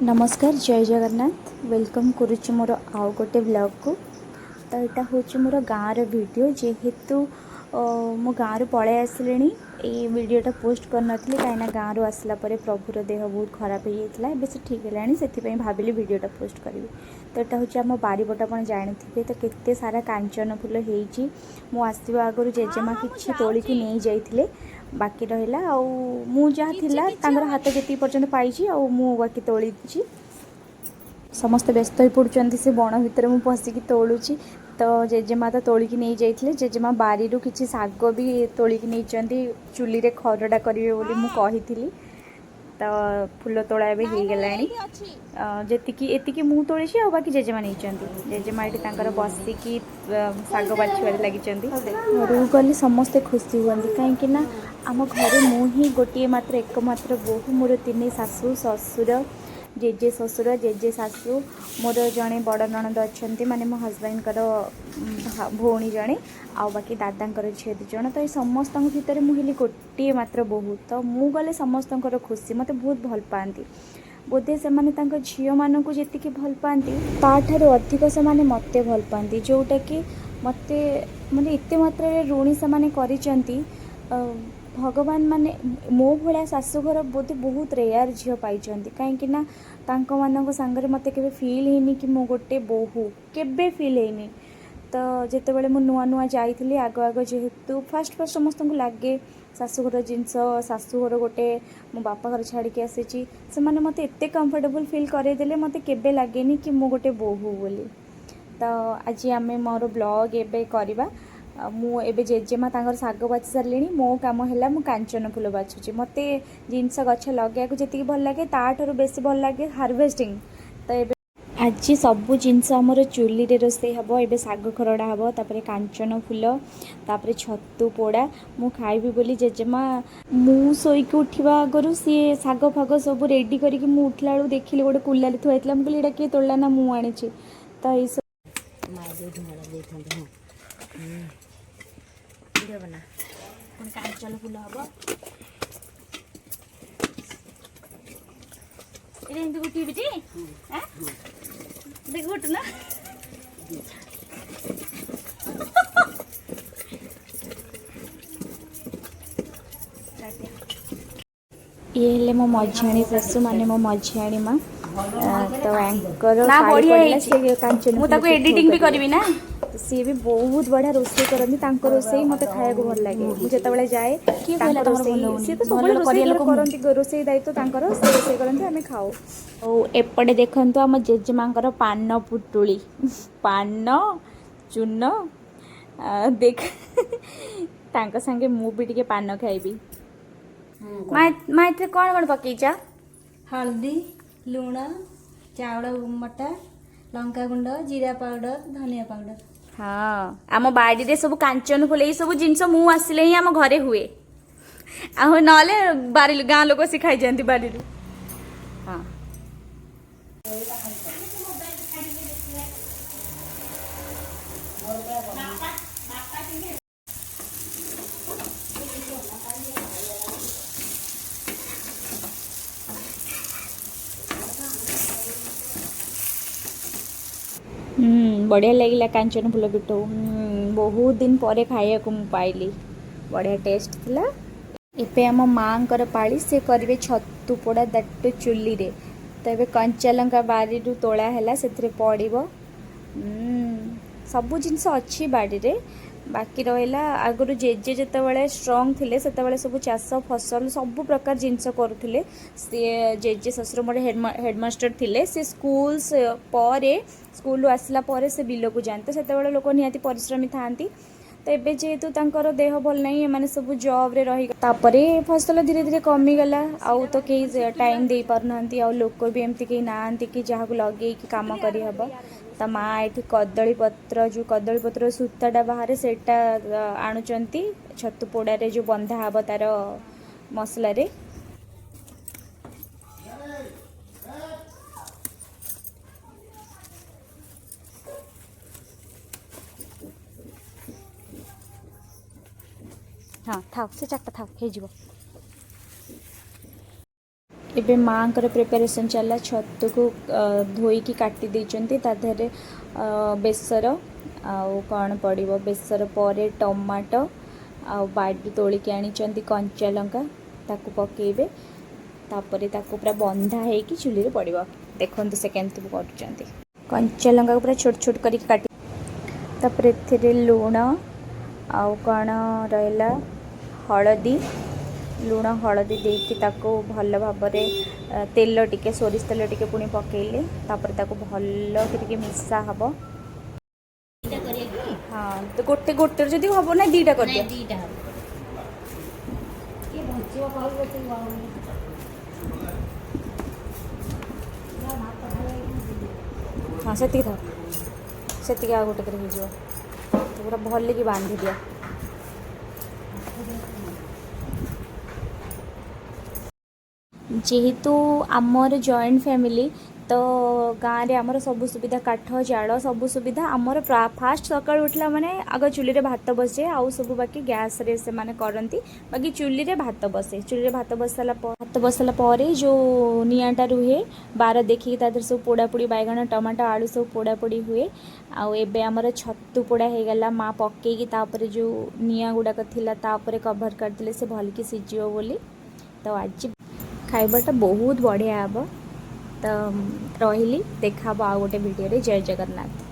ନମସ୍କାର, ଜୟ ଜଗନ୍ନାଥ। Welcome କରୁଛି ମୋର ଆଉ ଗୋଟେ ବ୍ଲଗ୍କୁ। ତ ଏଇଟା ହେଉଛି ମୋର ଗାଁର ଭିଡ଼ିଓ। ଯେହେତୁ ମୁଁ ଗାଁରୁ ପଳାଇ ଆସିଲିଣି, ଏଇ ଭିଡ଼ିଓଟା ପୋଷ୍ଟ କରିନଥିଲି, କାହିଁକିନା ଗାଁରୁ ଆସିଲା ପରେ ପ୍ରଭୁର ଦେହ ବହୁତ ଖରାପ ହେଇଯାଇଥିଲା। ଏବେ ସେ ଠିକ୍ ହେଲାଣି, ସେଥିପାଇଁ ଭାବିଲି ଭିଡ଼ିଓଟା ପୋଷ୍ଟ କରିବି। ତ ଏଇଟା ହେଉଛି ଆମ ବାରିପଟ, ଆପଣ ଜାଣିଥିବେ ତ କେତେ ସାରା କାଞ୍ଚନ ଫୁଲ ହେଇଛି। ମୁଁ ଆସିବା ଆଗରୁ ଜେଜେମା କିଛି ତୋଳିକି ନେଇଯାଇଥିଲେ, ବାକି ରହିଲା। ଆଉ ମୁଁ ଯାହା ଥିଲା ତାଙ୍କର ହାତ ଯେତିକି ପର୍ଯ୍ୟନ୍ତ ପାଇଛି, ଆଉ ମୁଁ ବାକି ତୋଳିଛି। ସମସ୍ତେ ବ୍ୟସ୍ତ ହୋଇ ପଡ଼ୁଛନ୍ତି, ସେ ବଣ ଭିତରେ ମୁଁ ପଶିକି ତୋଳୁଛି। ତ ଜେଜେମା ତ ତୋଳିକି ନେଇଯାଇଥିଲେ। ଜେଜେମା ବାରିରୁ କିଛି ଶାଗ ବି ତୋଳିକି ନେଇଛନ୍ତି, ଚୁଲିରେ ଖରଡ଼ା କରିବେ ବୋଲି ମୁଁ କହିଥିଲି। ତ ଫୁଲ ତୋଳା ଏବେ ହେଇଗଲାଣି। ଯେତିକି ଏତିକି ମୁଁ ତୋଳିଛି, ଆଉ ବାକି ଜେଜେମା ନେଇଛନ୍ତି। ଜେଜେମା ଏଠି ତାଙ୍କର ବସିକି ଶାଗ ବାଛିବାରେ ଲାଗିଛନ୍ତି। ଘରକୁ ଗଲେ ସମସ୍ତେ ଖୁସି ହୁଅନ୍ତି, କାହିଁକି ନା ଆମ ଘରେ ମୁଁ ହିଁ ଗୋଟିଏ ମାତ୍ର ଏକମାତ୍ର ବୋହୂ। ମୋର ତିନି ଶାଶୁ ଶ୍ୱଶୁର, ଜେଜେ ଶ୍ୱଶୁର, ଜେଜେ ଶାଶୁ, ମୋର ଜଣେ ବଡ଼ ନଣନ୍ଦ ଅଛନ୍ତି, ମାନେ ମୋ ହଜବେଣ୍ଡଙ୍କର ଭଉଣୀ ଜଣେ, ଆଉ ବାକି ଦାଦାଙ୍କର ଝିଅ ଦୁଇ ଜଣ। ତ ଏ ସମସ୍ତଙ୍କ ଭିତରେ ମୁଁ ହେଲି ଗୋଟିଏ ମାତ୍ର ବୋହୂ। ତ ମୁଁ ଗଲେ ସମସ୍ତଙ୍କର ଖୁସି, ମୋତେ ବହୁତ ଭଲ ପାଆନ୍ତି। ବୋଧେ ସେମାନେ ତାଙ୍କ ଝିଅମାନଙ୍କୁ ଯେତିକି ଭଲ ପାଆନ୍ତି, ତାଠାରୁ ଅଧିକ ସେମାନେ ମୋତେ ଭଲ ପାଆନ୍ତି, ଯେଉଁଟାକି ମୋତେ ମାନେ ଏତେ ମାତ୍ରାରେ ଋଣୀ ସେମାନେ କରିଛନ୍ତି। ଭଗବାନ, ମାନେ ମୋ ଭଳିଆ ଶାଶୁଘର ବୋଧେ ବହୁତ ରେୟାର ଝିଅ ପାଇଛନ୍ତି, କାହିଁକି ନା ତାଙ୍କମାନଙ୍କ ସାଙ୍ଗରେ ମୋତେ କେବେ ଫିଲ୍ ହେଇନି କି ମୁଁ ଗୋଟେ ବୋହୂ, କେବେ ଫିଲ୍ ହେଇନି। ତ ଯେତେବେଳେ ମୁଁ ନୂଆ ନୂଆ ଯାଇଥିଲି, ଆଗ ଆଗ ଯେହେତୁ ଫାଷ୍ଟ ଫାଷ୍ଟ ସମସ୍ତଙ୍କୁ ଲାଗେ ଶାଶୁଘର ଜିନିଷ, ଶାଶୁଘର ଗୋଟେ, ମୋ ବାପା ଘର ଛାଡ଼ିକି ଆସିଛି। ସେମାନେ ମୋତେ ଏତେ କମ୍ଫର୍ଟେବୁଲ୍ ଫିଲ୍ କରେଇଦେଲେ, ମୋତେ କେବେ ଲାଗେନି କି ମୁଁ ଗୋଟେ ବୋହୂ ବୋଲି। ତ ଆଜି ଆମେ ମୋର ବ୍ଲଗ୍ ଏବେ କରିବା। ଆଉ ମୁଁ ଏବେ ଜେଜେମା ତାଙ୍କର ଶାଗ ବାଛି ସାରିଲେଣି, ମୋ କାମ ହେଲା ମୁଁ କାଞ୍ଚନ ଫୁଲ ବାଛୁଛି। ମୋତେ ଜିନିଷ ଗଛ ଲଗାଇବାକୁ ଯେତିକି ଭଲ ଲାଗେ, ତାଠାରୁ ବେଶୀ ଭଲ ଲାଗେ ହାରଭେଷ୍ଟିଂ। ତ ଏବେ ଆଜି ସବୁ ଜିନିଷ ଆମର ଚୁଲିରେ ରୋଷେଇ ହେବ। ଏବେ ଶାଗ ଖରଡ଼ା ହେବ, ତାପରେ କାଞ୍ଚନ ଫୁଲ, ତାପରେ ଛତୁ ପୋଡ଼ା ମୁଁ ଖାଇବି ବୋଲି ଜେଜେମା ମୁଁ ଶୋଇକି ଉଠିବା ଆଗରୁ ସିଏ ଶାଗ ଫାଗ ସବୁ ରେଡ଼ି କରିକି, ମୁଁ ଉଠିଲା ବେଳକୁ ଦେଖିଲି ଗୋଟେ କୁଲାରେ ଥୁଆ ହେଇଥିଲା। ମୁଁ କହିଲି, ଏଇଟା କିଏ ତୋଳିଲା? ନା, ମୁଁ ଆଣିଛି। ତ ଏଇସବୁ ମା ଯୋଉଠି ମାଳ ଦେଇଥାନ୍ତେ। ହଁ, ଭିଡ଼ିଓ ବନା। ପୁଣି କାଞ୍ଚନ ଫୁଲ ହବ। ଏଇଟା ଏମିତି ଗୋଟିଏ ବିଟି ଦେଖ, ଗୋଟେ ନା। ଇଏ ହେଲେ ମୋ ମଝିଆଣୀ ଶାଶୁ, ମାନେ ମୋ ମଝିଆଣୀ ମା। ତ ୟାଙ୍କର ନା, ପାଳି ବଢିଆ ପଡ଼ିଲା ହେଇଛି। ସେ କାଞ୍ଚନ ମୁଁ ଫୁଲ ତାକୁ ପିଠଉ ଏଡିଟିଂ ବି କରିବେ। କରିବି ନା। ତ ସିଏ ବି ବହୁତ ବଢ଼ିଆ ରୋଷେଇ କରନ୍ତି। ତାଙ୍କ ରୋଷେଇ ମୋତେ ଖାଇବାକୁ ଭଲ ଲାଗେ। ମୁଁ ଯେତେବେଳେ ଯାଏ କିଏ ତାଙ୍କ କହିଲା ତମର ରୋଷେଇ ଭଲ ହଉନି? ସିଏ ତ ଭଲ ସବୁବେଳେ ରୋଷେଇ କରିବା ଘରେ ଲୋକ ମୁଁ। କରନ୍ତି, ରୋଷେଇ ଦାୟିତ୍ୱ ତାଙ୍କର, ସେ ରୋଷେଇ କରନ୍ତି, ଆମେ ଖାଉ। ଆଉ ଏପଟେ ଦେଖନ୍ତୁ ଆମ ଜେଜେମାଙ୍କର ପାନ ପୁଟୁଳି, ପାନ ଚୂନ। ଦେଖ, ତାଙ୍କ ସାଙ୍ଗେ ମୁଁ ବି ଟିକେ ପାନ ଖାଇବି। ମା, ମା, ଏଥିରେ କ'ଣ କ'ଣ ପକେଇଛ? ହଳଦୀ, ଲୁଣ, ଚାଉଳ ମଟା, ଲଙ୍କା ଗୁଣ୍ଡ, ଜିରା ପାଉଡର, ଧନିଆ ପାଉଡର। ହଁ, ଆମ ବାଡ଼ିରେ ସବୁ କାଞ୍ଚନ ଫୁଲ, ଏଇ ସବୁ ଜିନିଷ ମୁଁ ଆସିଲେ ହିଁ ଆମ ଘରେ ହୁଏ, ଆଉ ନହେଲେ ବାରି ଗାଁ ଲୋକ ଆସି ଖାଇଯାଆନ୍ତି ବାରିରୁ। ହଁ, ବଢ଼ିଆ ଲାଗିଲା କାଞ୍ଚନ ଫୁଲ ପିଠଉ। ବହୁତ ଦିନ ପରେ ଖାଇବାକୁ ମୁଁ ପାଇଲି, ବଢ଼ିଆ ଟେଷ୍ଟ ଥିଲା। ଏବେ ଆମ ମାଆଙ୍କର ପାଳି, ସେ କରିବେ ଛତୁ ପୋଡ଼ା, that ଚୁଲିରେ। ତ ଏବେ କଞ୍ଚା ଲଙ୍କା ବାରିରୁ ତୋଳା ହେଲା, ସେଥିରେ ପଡ଼ିବ। ସବୁ ଜିନିଷ ଅଛି ବାଡ଼ିରେ, ବାକି ରହିଲା ଆଗରୁ ଜେଜେ ଯେତେବେଳେ ଷ୍ଟ୍ରଙ୍ଗ ଥିଲେ, ସେତେବେଳେ ସବୁ ଚାଷ ଫସଲ ସବୁ ପ୍ରକାର ଜିନିଷ କରୁଥିଲେ ସିଏ। ଜେଜେ ଶ୍ୱଶୁର ମୋର ହେଡ଼ମାଷ୍ଟର ଥିଲେ। ସେ ସ୍କୁଲ ପରେ, ସ୍କୁଲରୁ ଆସିଲା ପରେ ସେ ବିଲକୁ ଯାଆନ୍ତି। ତ ସେତେବେଳେ ଲୋକ ନିହାତି ପରିଶ୍ରମୀ ଥାଆନ୍ତି। ତ ଏବେ ଯେହେତୁ ତାଙ୍କର ଦେହ ଭଲ ନାହିଁ, ଏମାନେ ସବୁ ଜବ୍ରେ ରହି, ତାପରେ ଫସଲ ଧୀରେ ଧୀରେ କମିଗଲା। ଆଉ ତ କେହି ଟାଇମ୍ ଦେଇପାରୁନାହାନ୍ତି, ଆଉ ଲୋକ ବି ଏମିତି କେହି ନାହାନ୍ତି କି ଯାହାକୁ ଲଗେଇକି କାମ କରିହେବ। ତା ମା ଏଠି କଦଳୀ ପତ୍ର, ଯେଉଁ କଦଳୀ ପତ୍ର ସୂତାଟା ବାହାରେ, ସେଇଟା ଆଣୁଛନ୍ତି, ଛତୁ ପୋଡ଼ାରେ ଯେଉଁ ବନ୍ଧା ହେବ ତାର ମସଲାରେ। ହଁ, ଥାଉ, ସେ ଚାରିଟା ଥାଉ, ହେଇଯିବ। ଏବେ ମାଆଙ୍କର ପ୍ରିପାରେସନ୍ ଚାଲିଲା। ଛତୁକୁ ଧୋଇକି କାଟି ଦେଇଛନ୍ତି। ତା ଦେହରେ ବେସର ଆଉ କ'ଣ ପଡ଼ିବ, ବେସର ପରେ ଟମାଟୋ ଆଉ ବାଡ଼ି ତୋଳିକି ଆଣିଛନ୍ତି କଞ୍ଚା ଲଙ୍କା, ତାକୁ ପକେଇବେ। ତାପରେ ତାକୁ ପୁରା ବନ୍ଧା ହେଇକି ଚୁଲିରେ ପଡ଼ିବ। ଦେଖନ୍ତୁ ସେ କେମିତି କରୁଛନ୍ତି। କଞ୍ଚା ଲଙ୍କାକୁ ପୁରା ଛୋଟ ଛୋଟ କରିକି କାଟି, ତାପରେ ଏଥିରେ ଲୁଣ ଆଉ କ'ଣ ରହିଲା, ହଳଦୀ, ଲୁଣ ହଳଦୀ ଦେଇକି ତାକୁ ଭଲ ଭାବରେ ତେଲ ଟିକେ, ସୋରିଷ ତେଲ ଟିକେ ପୁଣି ପକେଇଲେ। ତାପରେ ତାକୁ ଭଲ ଟିକେ ମିଶା ହବ। ଦିଟା କରିବା କି? ହଁ, ତ ଗୋଟେ ଗୋଟେରେ ଯଦି ହବ ନା ଦିଟା କରିଦିଅ। ନାଇଁ, ଦିଟା ହବ। କିଏ ବଞ୍ଚିବ କହିବ ସେ ଗରମରେ। ଭାତ ଖାଇବା। ହଁ, ସେତିକି ଥାଉ, ସେତିକି। ଆଉ ଗୋଟେ କରି ହେଇଯିବ ତ। ପୁରା ଭଲକି ବାନ୍ଧି ଦିଅ। ଯେହେତୁ ଆମର ଜଏଣ୍ଟ ଫ୍ୟାମିଲି, ତ ଗାଁରେ ଆମର ସବୁ ସୁବିଧା, କାଠ ଜାଳ ସବୁ ସୁବିଧା। ଆମର ଫାଷ୍ଟ ସକାଳୁ ଉଠିଲା ମାନେ ଆଗ ଚୁଲିରେ ଭାତ ବସେ। ଆଉ ସବୁ ବାକି ଗ୍ୟାସ୍ରେ ସେମାନେ କରନ୍ତି, ବାକି ଚୁଲିରେ ଭାତ ବସେ। ଚୁଲିରେ ଭାତ ବସାଇଲା ପରେ ଯେଉଁ ନିଆଁଟା ରୁହେ, ବାର ଦେଖିକି ତା ଦେହରେ ସବୁ ପୋଡ଼ାପୋଡ଼ି, ବାଇଗଣ, ଟମାଟୋ, ଆଳୁ ସବୁ ପୋଡ଼ାପୋଡ଼ି ହୁଏ। ଆଉ ଏବେ ଆମର ଛତୁ ପୋଡ଼ା ହେଇଗଲା। ମା ପକେଇକି ତାପରେ ଯେଉଁ ନିଆଁ ଗୁଡ଼ାକ ଥିଲା, ତାପରେ କଭର୍ କରିଦେଲେ, ସେ ଭଲକି ସିଝିବ ବୋଲି। ତ ଆଜି ଖାଇବାଟା ବହୁତ ବଢ଼ିଆ ହେବ। ତ ରହିଲି, ଦେଖା ହେବ ଆଉ ଗୋଟେ ଭିଡ଼ିଓରେ। ଜୟ ଜଗନ୍ନାଥ।